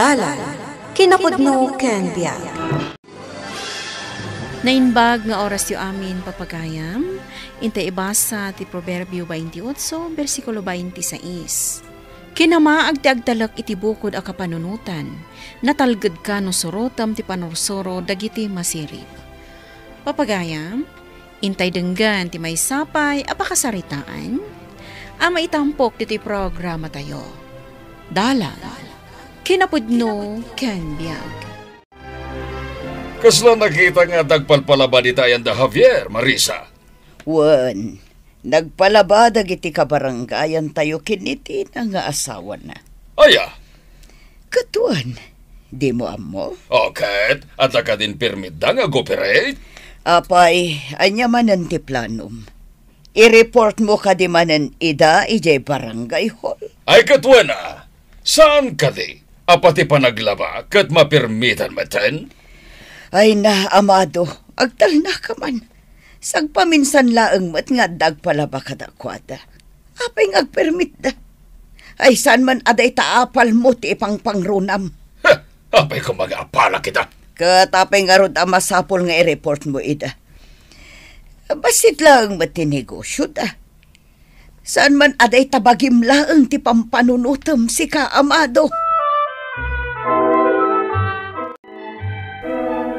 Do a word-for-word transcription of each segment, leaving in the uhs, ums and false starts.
Dalan, kinapudno ken biag. Naimbag nga orasyo amin, papagayam. Intay ibasa ti Proverbio twenty-eight, bersikulo twenty-six. Kinamaag ti agtalek iti bukod a kapanunotan, natalgedka no surotem ti panursuro dagiti masirib. Papagayam, intay denggen ti maysa pay a pakasaritaan a maitampok ditoy programatayo. Dalan, kinapudno ken biag. Kasla nakita nga dagpalpalaba dita ayan da Javier, Marisa? Wen, nagpalaba dagiti kabarangayantayo ken ni Tina nga asawana. Aya? Ket wen, dimo ammo? O, ket adda kadin permitda nga ag-operate? Apay, ania manen ti planom? I-report mo kadi manen ida idiay barangay hall? Ay, ket wen a, saan kadi a pati panaglaba ket mapermitan metten? Ay na, Amado, agtalnaka man. Sagpaminsan laeng met nga adda agpalaba kadakuada. Apay nga agpermitda? Ay, saan man a dayta apalmo ti ipangpangrunam? Heh, apay koma nga apalak ita? Ket apay ngarud a masapul nga i-report mo ida? Bassit laeng met ti negosyoda. Saan man a dayta bagim laeng ti pampanunotem, sika, Amado?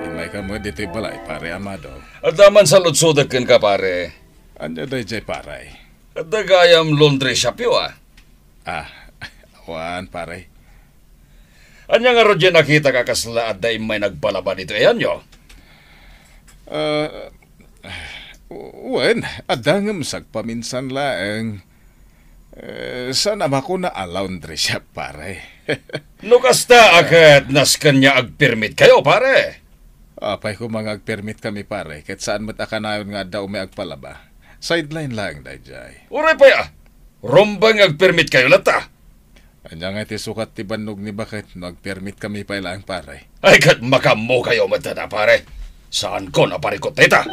Immayka met ditoy balay, Pare Amado. Adda man saludsodek kenka, pare. Ania daydiay, pare? Adda gayam laundry shopyo a. Ah, awan, pare. Ania ngarud diay nakitak a kasla adda immay nagpalaba ditoy ayanyo? Ah, wen, adda ngem sagpaminsan laeng. Eh, saan a makuna a laundry shop, pare? No kasta a ket nasken nga agpermitkayo, pare? Apay koma nga agpermitkami, pare, ket saan met a kanayon nga adda umay agpalaba. Sideline laeng daydiay. Uray pay a, rumbeng nga agpermitkayo latta. Ania ngay ti sukat ti bannog ni baket no agpermitkami pay laeng, pare? Ay, ket makaammokayo met dayta, pare. Saanko a parikut dayta.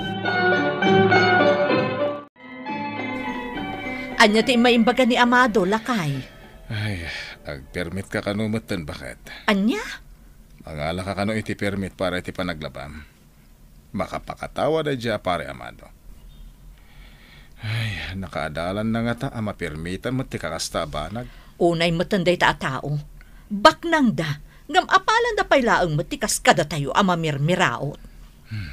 Ania ti immaimbaga ni Amado, lakay? Ay, agpermitka kano metten, baket? Ania? Mangalaka kano iti permit para iti panaglabam? Makapakatawa daydiay a Pare Amado. Ay, nakaadalanna ngata a mapermitan met ti kakasta a banag. Unay metten dayta a tao. Baknangda, ngem apalanda pay laeng met ti kas kadatayo a mamirmiraot. Hmm,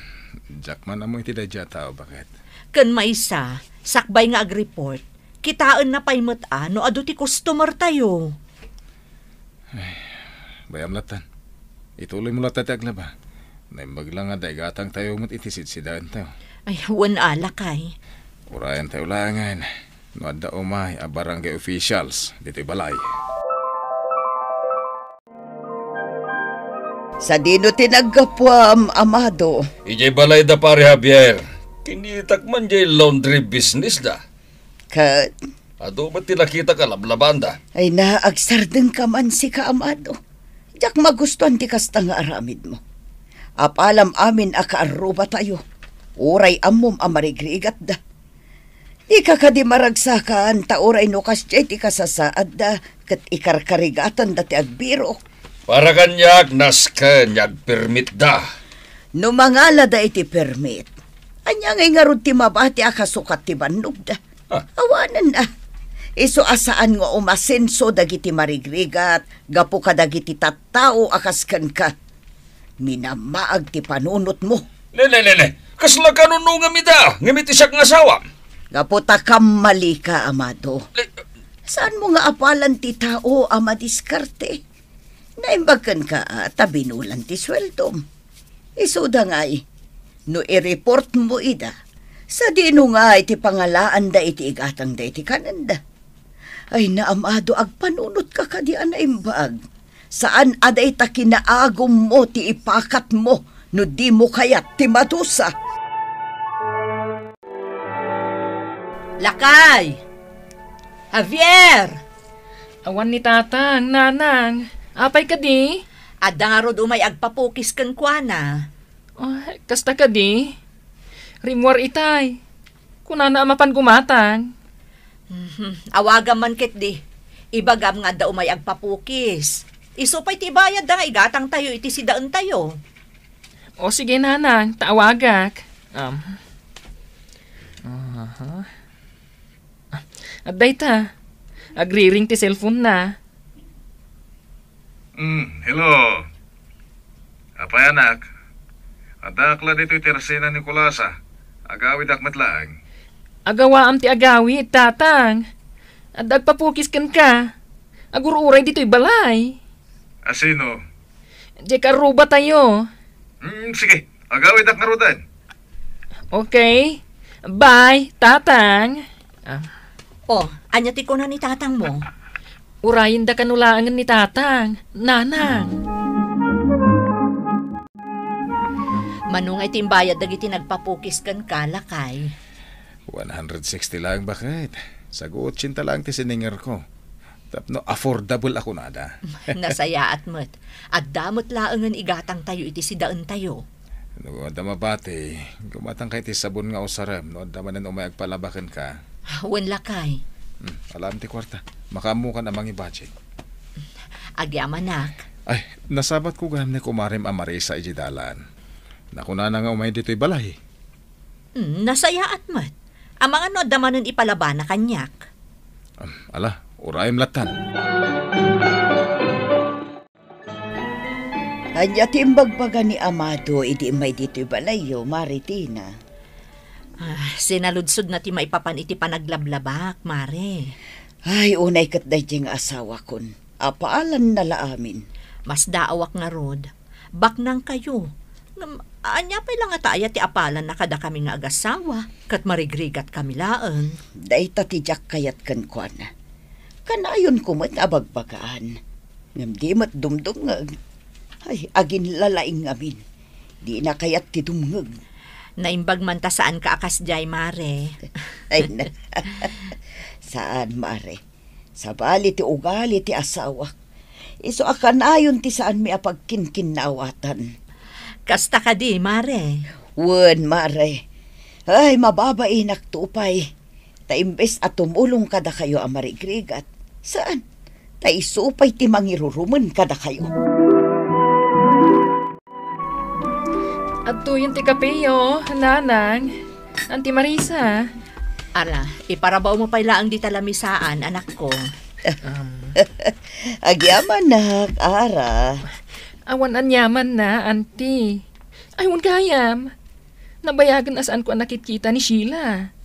diak man ammo iti daydiay a tao, baket. Ken maysa, sakbay nga agreport, kitaenna pay met a no adu ti customertayo. Ay, bayam lattan. Ituloy mo latta ti aglaba. Naimbag la nga adda igatangtayo met iti sidsidaentayo. Ay, wen a, lakay. Urayentayo laengen no adda umay a barangay officials ditoy balay. Sadino ti naggapuam, Amado? Idiay balay da Pare Javier. Kinitak man diay laundry business da. Ket? Adu met ti nakitak a lablabanda. Ay na, agsardengka man, sika, Amado. Diak magustuan ti kasta nga aramidmo. Apalam amin a kaarrubatayo. Uray ammom a marigrigatda. Dika kadi maragsakan ta uray no kasdiay ti kasasaadda ket ikarkarigatanda ti agbirok. Para kaniak, nasken nga agpermitda. No mangalada iti permit, ania ngay ngarud ti mabati a kasukat ti bannogda? Ah. Awanen a. Isu a saan nga umasenso dagiti marigrigat gapu kadagiti tattao a kas kenka. Minammaag ti panunotmo. Ne, ne, ne, ne. Kasla kanunongam ida, ngem iti siak nga asawam. Gapu ta kammalika, Amado. Ne. Saanmo nga apalan ti tao a madiskarte? Naimbag kenka a ta binulan ti sueldom. Isuda ngay, no i-report mo ida, sadino ngay ti pangalaanda iti igatangda iti kanenda? Ay na, Amado, agpanunotka kadi a naimbag. Saan a dayta kinaagummo ti ipakatmo no dimo kayat ti madusa. Lakay! Javier! Awan ni Tatang, Nanang. Apay kadi? Adda ngarud umay agpapukis kenkuana. Oh, kasta kadi? Rimmuar itay. Kunana a mapan gumatang. Mhm. Awagam man ketdi. Ibagam nga adda umay agpapukis. Isu pay ti ibayadda nga igatangtayo iti sidaentayo. O sige, nanang, ta awagak. Um, aha. Ah, adda ita. Agriring ti cellphone na. Mm, hello. Apay, anak? Addaak la ditoy ti Arsena Nicolasa. Agawidak met laeng. Agawaam ti agawid, tatang. Adda agpapukis kenka. Agur-uray ditoy balay. Asino? Diay kaarrubatayo. Mm, sige. Agawidak ngaruden. Okay. Bye, tatang. Ah. Oh, ania ti kuna ni tatang mo? Urayenda kano laengen ni tatang, nanang. Mano nga iti imbayad dagiti nagpapukis kenka, lakay? One hundred sixty laeng, baket. Sago otsenta laeng ti siningerko. Tapno affordable a kunada. Nasayaat met. Adda met laengen igatangtayo iti sidaentayo. No adda mabati, gumatangka iti sabon nga usarem no adda manen umay agpalaba kenka. Wen, lakay. Hmm, alaem ti kuarta. Makaammokan a mangibudget. Agyamanak. Ay, nasabatko gayam ni kumarem a Marisa idiay dalan. Nakunana nga umay ditoy balay. Hmm, nasayaat met. Amangan no adda manen ipalabana kaniak. Am, ala, urayem lattan. Ania ti imbagbaga ni Amado idi immay ditoy balayyo, Mare Tina? Ah, sinaludsodna ti maipapan iti panaglablabak, Mare. Ay, unay ket daydiay nga asawakon. Apalanna la amin. Masdaawak ngarud. Baknangkayo. Ngem, ania pay la ngata aya ti apalanna kadakami nga agasawa, ket marigrigatkami laeng? Dayta ti diak kayat kenkuana. Kanayonko met a bagbagaan. Ngem di met dumdumngeg. Ay, aginlalaing ngamin. Dina kayat ti dumngeg. Naimbag man ta saanka a kasdiay, Mare. Ay, na. Saan, Mare. Sabali ti ugali ti asawak. Isu a kanayon ti saanmi a pagkinkinnaawatan. Kasta kadi, Mare? Wen, Mare. Ay, mababainak to pay. Ta imbes a tumulong kadakayo a marigrigat, saan? Ta isu pay ti mangirurumen kadakayo. Adtoyen ti kapeyo, nanang. Anti Marisa. Ala, iparabawmo pay laeng dita lamisaan, anakko. Um. Agyamanak, Ara. Awan aniamanna, anti. Ay, wen gayam. Nabayagen a saanko a nakitkita ni Sheila.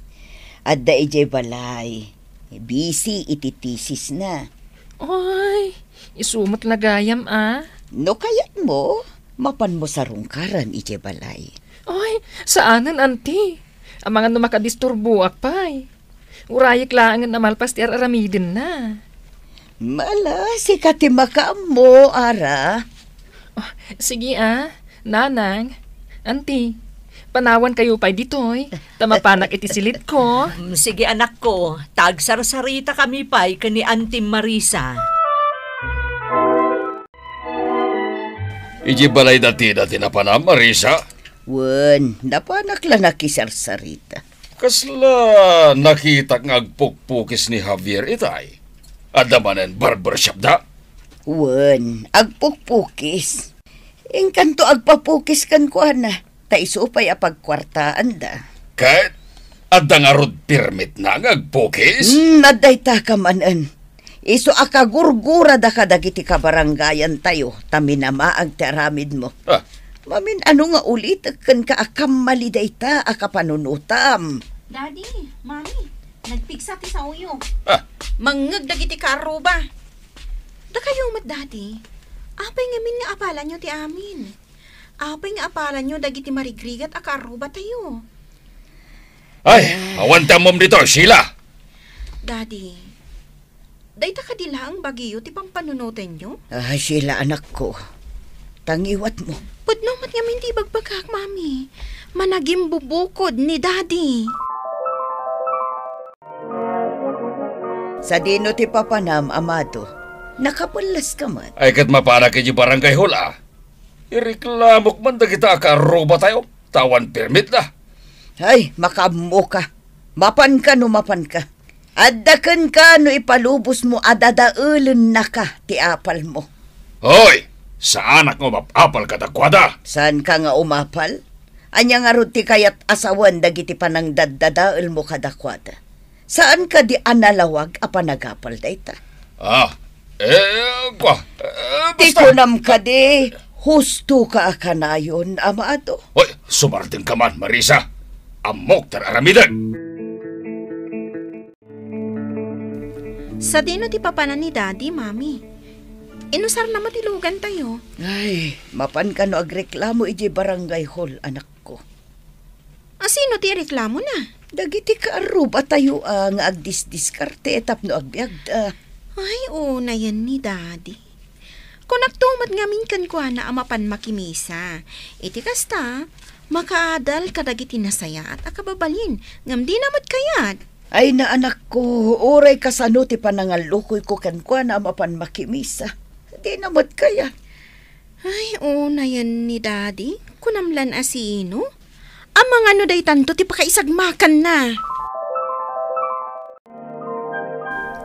Adda idiay balay. Busy iti thesis na. Ay, isu met la gayam a. No kayatmo, mapanmo sarungkaran idiay balay. Ay, saanen, anti. Amangan no makadisturboak pay. Urayek laengen a malpas ti ar-aramidenna. Ala, sika ti makaammo, Ara. Oh, sige a, nanang. Anti, panawankayo pay ditoy, ta mapanak iti silitko. Mm, sige, anakko, ta agsarsaritakami pay ken ni Anti Marisa. Iti balay dati, dati napanam, Marisa? Wen, napanak la nakisarsarita. Kasla nakitak nga agpukpukis ni Javier itay? Adda manen barbershop da? Wen, agpukpukis. Inkanto agpapukis kenkuana, ta isu pay a pagkuartaanda. Ket adda ngarud permit na nga agpukis? Hmm, adda ita ka manen. Isu a kagurgurada kadagiti kabarangayantayo ta minamaag ti aramidmo. Ah. Mamin-ano nga ulitek kenka a kammali dayta a kapanunotam? Daddy, Mami, nagpigsa ti saoyo. Ah. Mangngeg dagiti kaarruba. Dakayo met, Daddy. Apay ngamin nga apalanyo ti amin? Apay nga apalanyo dagiti marigrigat a kaarrubatayo? Ay, awan ti ammom ditoy, Sheila! Daddy, dayta kadi laeng bagiyo ti pampanunotenyo? Ah, Sheila, anakko. Tangiwatmo. Pudno met ngamin ti ibagbagak, Mami. Managimbubukod ni Daddy. Sadino ti papanam, Amado? Nakapelleska met. Ay, ket mapanak iti barangay hall, a. Ireklamok man dagita a kaarrubatayo, ta awan permit da. Ay, makaammoka. Mapanka no mapanka. Adda kenka no ipalubosmo a dadaelennaka ti apalmo. Hoy! Saanak nga umap-apal kadakuada. Saanka nga umapal? Ania ngarud ti kayat a sawen dagiti panangdaddadaelmo kadakuada? Saan kadi a nalawag a panagapal dayta? Ah, eh, kwa, eh, ti basta kunam kadi, husto ka a kanayon, Amado. Hoy, sumardeng ka man, Marisa. Ammok ti ar-aramidek. Sadino ti papanan ni Daddy, Mami? Inusarna met ti lugantayo. Ay, mapan kano agreklamo idiay barangay hall, anakko. Asino ti reklamona? Dagiti kaarrubatayo a nga agdisdiskarte tapno agbiagda. Ay, unayen ni Daddy. Kunakto met ngamin kenkuana a mapan makimisa. Iti kasta, makaadal kadagiti nasayaat a kababalin, ngem dina met kayat. Ay, naanakko, uray kasano ti panangallukoyko kenkuana a mapan makimisa. Dina met kayat. Ay, unayen ni Daddy. Kunam lan a sino? Amangan no daytanto ti pakaisagmakanna.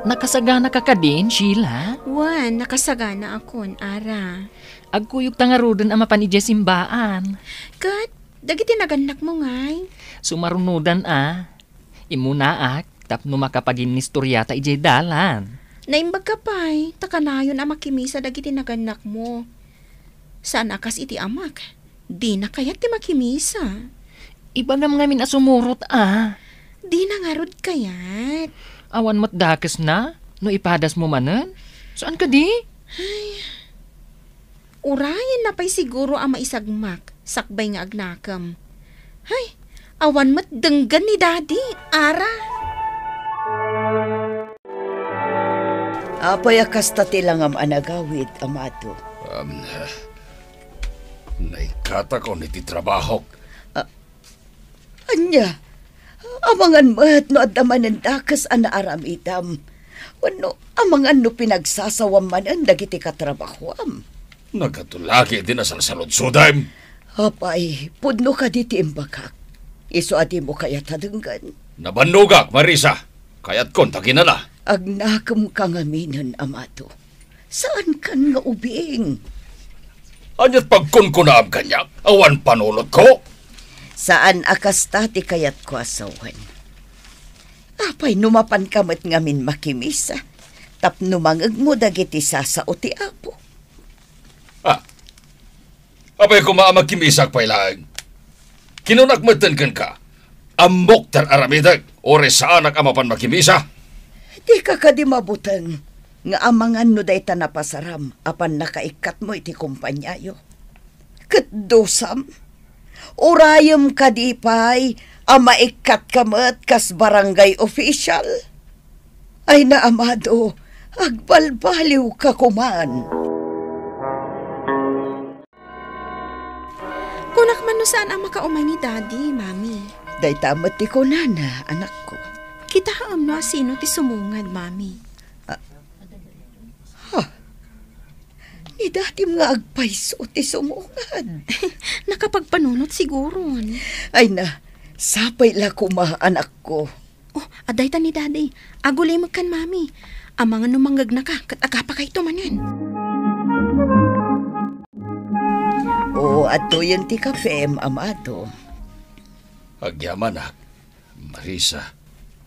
Nakasagana ka kadin, Sheila? Wen, nakasagana akon, Ara. Agkuyog ta ngaruden a mapan idiay simbaan. Ket, dagiti nagannakmo ngay? Sumarunodan a. Immunaak tapno makapaginnistoriata idiay dalan. Naimbagka pay, ta kanayon a makimisa dagiti nagannakmo. Saan a kas iti amak. Dina kayat ti makimisa. Ibagam ngamin a sumurot a. Dina ngarud kayat. Awan met dakesna no ipadasmo manen? Saan kadi? Ay, urayenna pay siguro a maisagmak sakbay nga agnakem. Hay, awan met denggen ni Daddy, Ara. Apay a kasta ti langam a nagawid, Amado? Um, naikkatakon iti trabahok. Ah, ania? Amangan met no adda manen dakes a naaramidam. Wenno amangan no pinagsasawam manen dagiti katrabahoam. Nagkatulagi ti nasalsaludsodem. Apay, pudno kadi ti imbagak? Isu a dimo kayat a denggen. Nabannogak, Marisa. Kayatkon ta kinana. Agnakemka ngaminen, Amado. Saankan nga ubing. Ania't pagkunkunaam kaniak? Awan panunotko? Saan a kasta ti kayatko a sawen. Apay no mapanka met ngamin makimisa tapno mangegmo dagiti sasao ti Apo? Ah, apay koma a makimisak pay laeng? Kinunak metten kenka, ammok ti ar-aramidek, uray saanak a mapan makimisa. Dika kadi mabuteng nga amangan no dayta napasaram a pannakaikkatmo iti kompaniayo? Ket dusam, urayem kadi pay a maikkatka met kas barangay official? Ay na, Amado, agbalbaliwka koman. Kunak man no saan a makaumay ni Daddy, Mami. Dayta met ti kunana, anakko. Kitaem no asino ti sumungad, Mami. Ah, ha? Ni Dadim nga agpayso ti sumungad. Nakapagpanunot siguron. Ay na, sapay la koma, anakko. Oh, adda ita ni Daddy. Agulimekkan, Mami. Amangan no mangngegnaka ket agapakayto manen. Oo, adtoyen ti kapem, Amado. Agyamanak, Marisa.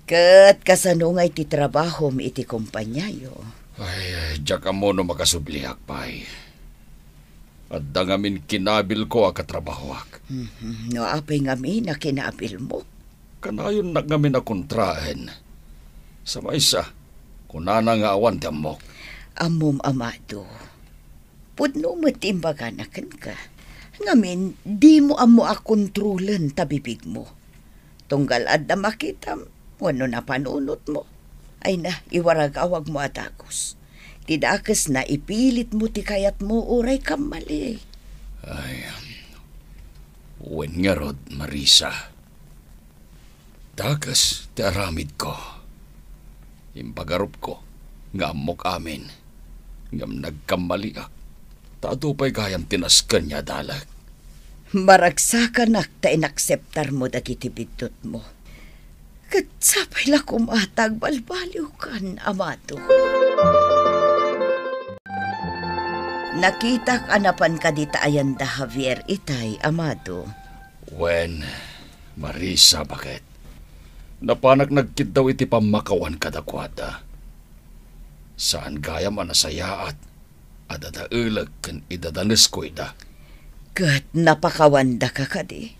Ket kasano ngay ti trabahom iti kompaniayo? Ay, diak ammo no makasubliak pay. Adda ngamin kinabilko a katrabahoak. Mhm. No apay ngamin a kinabilmo? Kanayonnak ngamin a kontraen. Sa maysa, kunana nga awan ti ammok. Ammom, Amado. Pudno met ti imbagana kenka. Ngamin, dimo ammo a kontrolen ta bibigmo. Tunggal adda makitam wenno napanunotmo, ay na, iwaragawagmo a dagus. Ti dakesna, ipilitmo ti kayatmo uray kammali. Ay, wen ngarud, Marisa. Dakes ti aramidko. Impagarupko nga ammok amin, ngem nagkammaliak. Ta adu pay gayam ti nasken nga adalek. Maragsakanak ta inakseptarmo dagiti biddutmo. Ket sapay la koma ta agbalbaliwkan, Amado. Nakitak a napan kadi ta ayan da Javier itay, Amado. Wen, Marisa, baket. Napanak nagkiddaw iti pammakawan kadakuada. Saan gayam a nasayaat a dadaelek ken idadanesko ida. Ket napakawandaka kadi?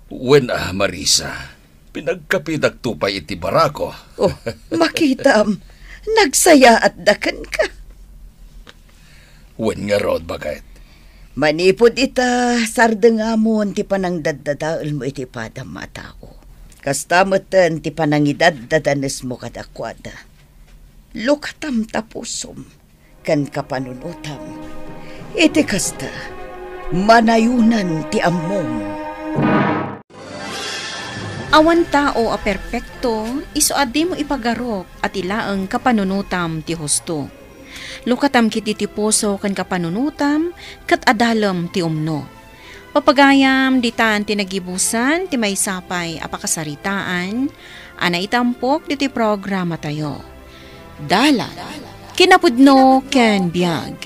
Wen a, Marisa, pinagkapidakto pay iti barako. Oh, makitam, nagsayaatda kenka. Wen ngarud, baket. Manipud ita, sardengamon ti panangdaddadaelmo iti padam a tao. Kasta metten ti panangidaddadanesmo kadakuada. Lukatam ta pusom ken kapanunotam. Iti kasta, manayonan ti ammom. Awan tao a perpekto, isu a dimo ipagarok a ti laeng kapanunotam ti husto. Lukatam ketdi ti puso ken kapanunotam, ket adalem ti umno. Papagayam, ditan ti nagibusan ti maysa pay a pakasaritaan a naitampok ditoy programatayo. Dalan, kinapudno ken biag.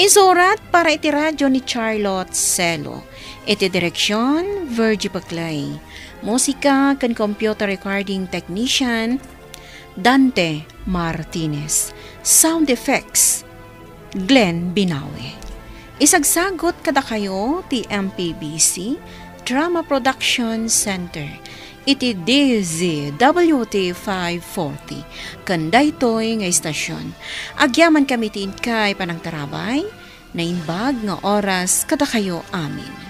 Insurat para iti radio ni Charlotte Celo. Iti direksion, Virgie Paclay. Musika ken computer recording technician, Dante Martinez. Sound effects, Glenn Binawi. Isagsagut kadakayo ti M P B C Drama Production Center iti D Z W T five forty ken daytoy nga istasyon. Agyamankami ti inkay panangtarabay, naimbag nga oras kadakayo amin.